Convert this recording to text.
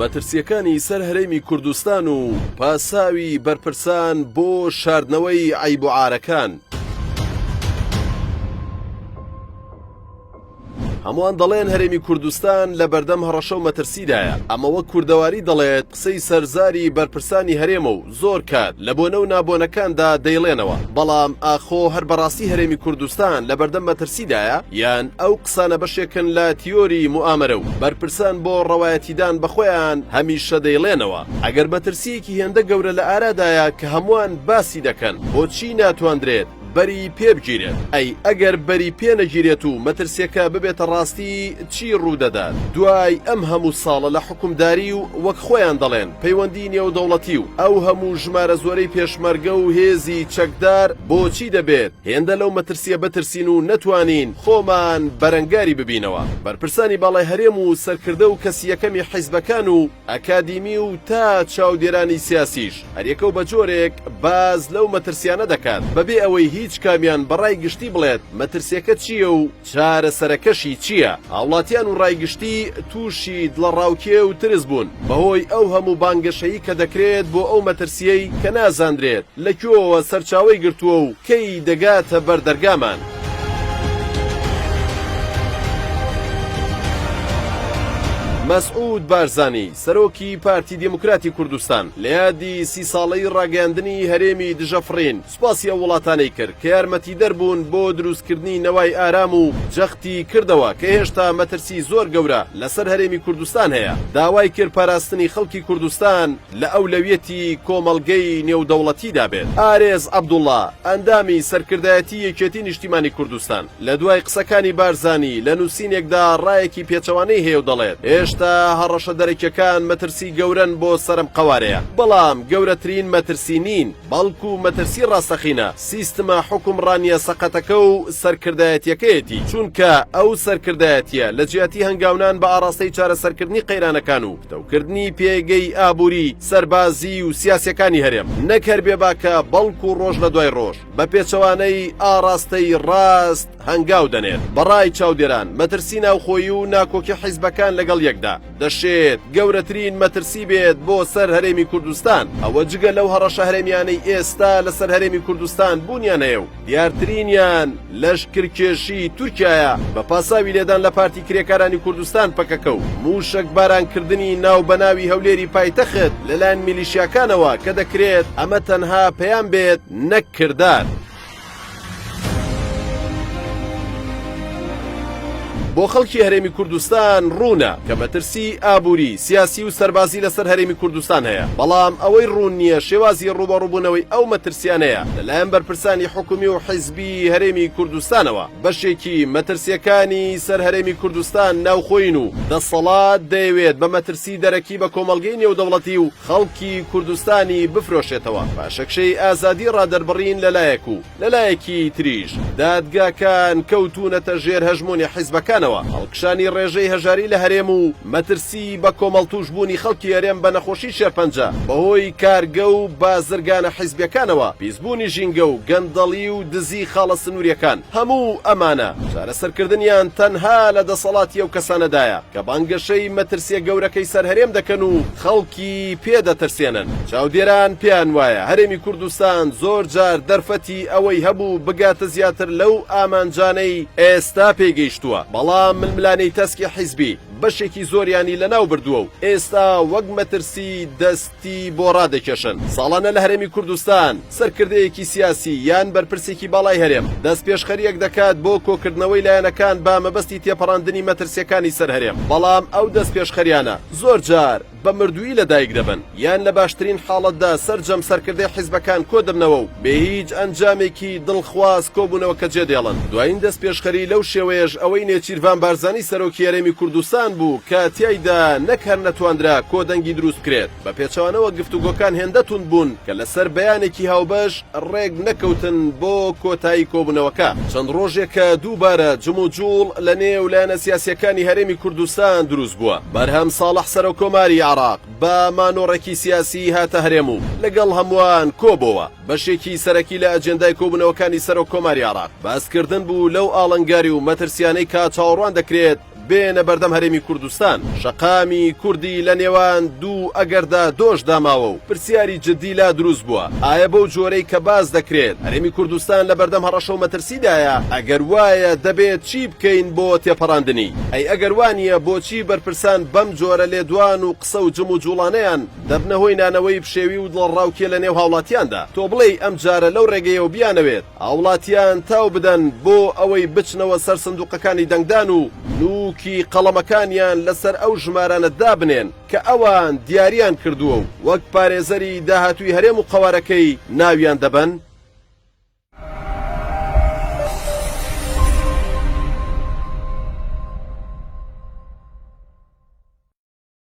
مەترسییەکانی سەر هەرێمی کوردستان و پاساوی بەرپرسان بۆ شاردنەوەی عەیب و عارەکان. هەمووان دەڵێن هەرێمی کوردستان لە بەردەم هەڕەشە و مەترسیدایە، ئەمە وەک کوردەواری دەڵێت قسەی سەرزاری بەرپرسانی هەرێمە و زۆر کات لە بۆنە و نابۆنەکاندا دەیڵێنەوە، بەڵام ئاخۆ هەر بەڕاستی هەرێمی کوردستان لە بەردەم مەترسیدایە یان ئەو قسانە بەشێکن لە تیۆری موئامەرە و بەرپرسان بۆ ڕەوایەتیدان بە خۆیان هەمیشە دەیڵێنەوە؟ ئەگەر مەترسییەکی هێندە گەورە لە ئارادایە کە هەمووان باسی دەکەن بۆچی ناتواندرێت بەری پێ بگیرێت؟ ئەی ئەگەر بەری پێ نەگیرێت و مەترسیەکە ببێتە ڕاستی چی ڕوودەدات؟ دوای ئەم هەموو ساڵە لە حوکمداری و وەک خۆیان دەڵێن پەیوەندی نێودەوڵەتی و ئەو هەموو ژمارە زۆرەی پێشمەرگە و هێزی چەکدار بۆچی دەبێت هێندە لەو مەترسیە بترسین و نەتوانین خۆمان بەرەنگاری ببینەوە؟ بەرپرسانی باڵای هەرێم و سەرکردە و کەسی یەکەمی حیزبەکان و ئەکادیمی و تا چاودێرانی سیاسیش هەریەکەو بە جۆرێک باس لەو مەترسیانە دەکات بەبێ ئەوەی هیچ کامیان بە ڕای گشتی بڵێت مەترسیەکە چییە و چارەسەرەکەشی چییە؟ هاوڵاتیان و ڕای گشتی تووشی دڵەڕاوکێ و ترس بوون بەهۆی ئەو هەموو بانگەشەی کە دەکرێت بۆ ئەو مەترسیەی کە نازانرێت لە کوێوە سەرچاوەی گرتووە و کەی دەگاتە بەر دەرگامان. مەسعود بارزانی، سەرۆکی پارتی دێموکراتی کوردستان، لە یادی سی ساڵەی ڕاگەیاندنی هەرێمی دژەفڕین، سوپاسی ئەو وڵاتانەی کرد کە یارمەتیدەر بوون بۆ دروستکردنی نەوای ئارام و جەختی کردەوە کە هێشتا مەترسی زۆر گەورە لەسەر هەرێمی کوردستان هەیە، داوای کرد پاراستنی خەڵکی کوردستان لە ئەولەویەتی کۆمەڵگەی نێودەوڵەتیدا بێت. ئارێز عەبدوڵا، ئەندامی سەرکردایەتی یەکێتی نیشتیمانی کوردستان، لە دوای قسەکانی بارزانی لە نووسینێکدا ڕایەکی پێچەوانەی هەیە و دەڵێت، هێشتا هەڕەشە دەرەکیەکان مەترسی گەورەن بۆ سەر ئەم قەوارەیە، بەڵام گەورەترین مەترسی نین، بەڵکو مەترسی ڕاستەقینە سیستمە حوکمڕانییە سەقەتەکە و سەرکردایەتییەکەیەتی، چونکە ئەو سەرکردایەتییە لە جیاتی هەنگاونان بە ئاڕاستەی چارەسەرکردنی قەیرانەکان و پتەوکردنی پێگەی ئابووری، سەربازی و سیاسییەکانی هەرێم، نەک هەر بێباکە بەڵکو ڕۆژ لە دوای ڕۆژ بە پێچەوانەی ئاڕاستەی ڕاست هەنگاو دەنێت. بە ڕای چاودێران مەترسی ناوخۆیی و ناکۆکی حیزبەکان لەگەڵ یەکدا، دەشێت گەورەترین مەترسی بێت بۆ سەر هەرێمی کوردستان، ئەوە جگە لەو هەڕەشە هەرێمیانەی ئێستا لەسەر هەرێمی کوردستان بوونیان هەیە و دیارترینیان لەشکرکێشی تورکیایە بە پاساوی لێدان لە پارتی کرێکارانی کوردستان پەکەکە و مووشەکبارانکردنی ناوبەناوی هەولێری پایتەخت لەلایەن میلیشیاکانەوە کە دەکرێت ئەمە تەنها پەیام بێت نەک کردار. بۆ خەڵکی هەرێمی کوردستان ڕوونە کە مەترسی ئابووری، سیاسی و سەربازی لەسەر هەرێمی کوردستان هەیە، بەڵام ئەوەی ڕوون نییە شێوازی ڕووبەڕووبوونەوەی ئەو مەترسیانەیە لەلایەن بەرپرسانی حکومی و حیزبی هەرێمی کوردستانەوە. بەشێکی مەترسییەکانی سەر هەرێمی کوردستان ناوخۆیین و دەسەڵات دەیەوێت بە مەترسی دەرەکی بە کۆمەڵگەی نێودەوڵەتی و خەڵکی کوردستانی بفرۆشێتەوە. پاشەکشەی ئازادی ڕادەربڕین لەلایەک و لەلایەکی تریش دادگاکان کەوتوونەتە ژێر هەژموونی حیزبەکانەوە، هەڵکشانی ڕێژەی هەژاری لە هەرێم و مەترسی بە کۆمەڵ تووشبوونی خەڵکی هەرێم بە نەخۆشی شێرپەنجە بەهۆی کارگە و بازرگانە حیزبیەکانەوە، پیسبوونی ژینگە و گەندەڵی و دزی خاڵە سنووریەکان، هەموو ئەمانە چارەسەرکردنیان تەنها لە دەسەڵاتی ئەو کەسانەدایە کە بانگەشەی مەترسیە گەورەکەی سەر هەرێم دەکەن و خەڵکی پێ دەترسێنن. چاودێران پێیان وایە هەرێمی کوردستان زۆر جار دەرفەتی ئەوەی هەبوو بگاتە زیاتر لەو ئامانجانەی ئێستا پێی گەیشتووە، بەڵام ململانێی تەسکی حیزبی بەشێکی زۆریانی لەناو بردووە و ئێستا وەک مەترسی دەستی بۆ ڕادەکێشن. ساڵانە لە هەرێمی کوردستان سەرکردەیەکی سیاسی یان بەرپرسێکی باڵای هەرێم دەستپێشخەرییەک دەکات بۆ کۆکردنەوەی لایەنەکان بە مەبەستی تێپەڕاندنی مەترسییەکانی سەر هەرێم، بەڵام ئەو دەستپێشخەریانە زۆرجار بە مردوویی لە دایک دەبن، یان لە باشترین حاڵەتدا سەرجەم سەرکردەی حیزبەکان کۆدەبنەوە و بێ هیچ ئەنجامێکی دڵخواز کۆبوونەوەکە جێدێڵن. دوایین دەستپێشخەری لەو شێوەیەش ئەوەی نێچیرڤان بارزانی سەرۆکی هەرێمی کوردستان بوو کە تیایدا نەک هەر نەتواندرا کۆدەنگی دروست بکرێت، بە پێچەوانەوە گفتوگۆکان هێندە توند بوون کە لەسەر بەیانێکی هاوبەش ڕێک نەکەوتن بۆ کۆتایی کۆبوونەوەکە. چەند ڕۆژێکە دووبارە جموجوڵ لە نێو لایەنە سیاسییەکانی هەرێمی کوردستان دروست بووە. بەرهەم ساڵح سەرۆککۆماری. عێراق بە مانۆڕێکی سیاسی هاتە هەرێم و لەگەڵ هەمووان کۆبۆوە. بەشێکی سەرەکی لە ئەجێندای کۆبوونەوەکانی سەرۆک کۆماری عێراق باسکردن بوو لەو ئاڵنگاری و مەترسیانەی کە چاوەڕوان دەکرێت بێنە بەردەم هەرێمی کوردستان. شەقامی کوردی لە نێوان دوو ئەگەردا دۆش داماوە و پرسیاری جددی لا دروست بووە، ئایا بەو جۆرەی کە باس دەکرێت هەرێمی کوردستان لە بەردەم هەڕەشە و مەترسیدایە؟ ئەگەر وایە دەبێت چی بکەین بۆ تێپەڕاندنی؟ ئەی ئەگەر وا نییە بۆچی بەرپرسان بەم جۆرە لێدوان و قسە و جموجوڵانەیان دەبنە هۆی نانەوەی پشێوی و دڵەڕاوکێ لە نێو هاوڵاتیاندا؟ تۆ بڵێی ئەمجارە لەو ڕێگەیەوە بیانەوێت هاوڵاتیان تاو بدەن بۆ ئەوەی بچنەوە سەر سندوقەکانی دەنگدان و نووکی قەڵەمەکانیان لەسەر ئەو ژمارانە دابنێن کە ئەوان دیاریان کردووە و وەک پارێزەری داهاتووی هەرێم و قەوارەکەی ناویان دەبەن؟